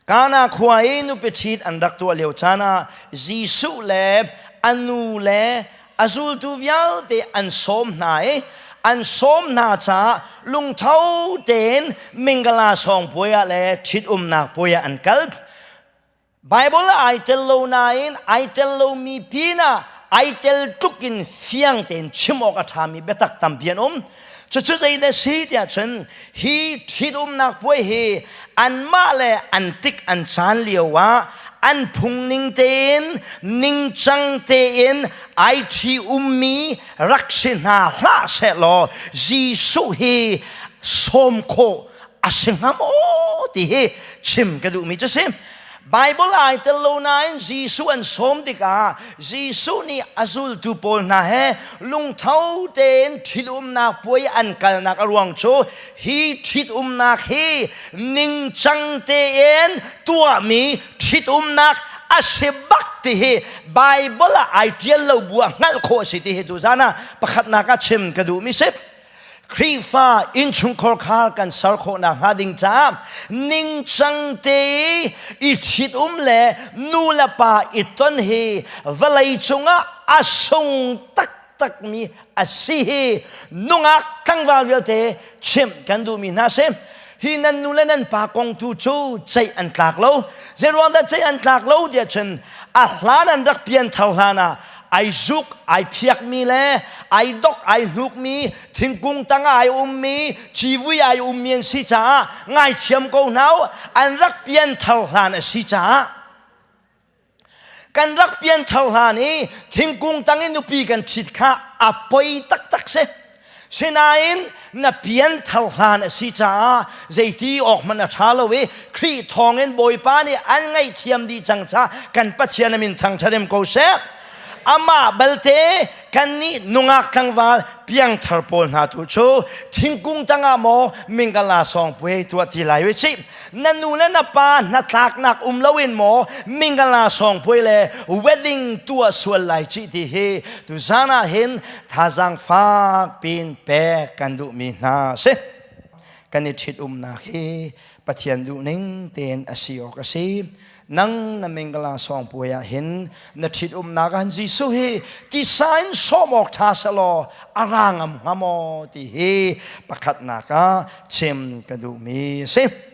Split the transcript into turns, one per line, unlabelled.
Kana khua i nupi ṭhit an rak tuah lio caan ah Jesuh le a nu le a zultu vialte an sawm hna i an sawm hna caah lungtho tein mingala sawng puai ah le ṭhitumnak puai ah an kal. Bible ah ai tel lo nain ai tel lomi pinah ai tel tluk in fiang tein chim awk a ṭhami biatak tampi an um. Cucu zeidah si tiah cun hi ṭhitumnak puai hi anmah le an tik an caan lio ah an phung ning tein ningcang tein ai ṭhi ummi rak si hna hlah sehlaw Jesuh hi sawm khawh a si hnga maw ti hi chim ka duhmi cu si. Bible ai tel lo nain Jesuh an sawm tikah Jesuh nih a zultu pawl hna he lungtho tein ṭhitumnak puai an kalnak a ruang cu hi ṭhitumnak hi ningcang tein tuahmi ṭhitumnak a si bak ti hi Bible ah ai ṭial lo bu ah hngalh khawh a si ti hi tuzan ah pakhatnak ah chim ka duhmi si. Khrihfa innchungkhar khar kan ser khawhnak hnga ding caah ningcang te i ṭhitum le nu le pa i ton hi vawlei cungah a sung taktakmi a si hi nungak tlangval vialte chimh kan duhmi hna si. Hi nan nu le nan pa kong tu cu ceih an tlak lo. Zeiruang dah ceih an tlak lo tiah cun a hlan an rak pianthar hlan ah ai zuk ai phiakmi le ai dok ai hnukmi thingkung tang ai ummi civui ai ummi an si caah ngaithiam ko hna u an rak pianthar hlan a si caah kan rak pianthar hlan i thingkung tang i nupi kan ṭhit kha a poi taktak si sinain na pianthar hlan a si caah zeiti awk hmanh a ṭha lo i Khrih thawngin Bawipa nih an ngaihthiam dih cang caah kan Pathian a min thangṭhat ko seh amah balte kannih nungak tlangval piangthar pawl hna tu cu thingkung tangah maw mingala sawng puai tuah ti lai we cih na nu le na pa hnatlaknak um loin maw mingala sawng puai le wedding tuah sual lai cih ti hi tu zan ah hin thazaang fak pin pek kan duhmi hna si kan i ṭhit umnak hi Pathian duhning tein a si awk a si nang na mingala sawng puai ah hin na ṭhit umnak ah Jesuh hi tisa in sawm awk ṭha selaw a ra ngam hnga maw ti hi pakhatnak ah chim ka duhmi a si.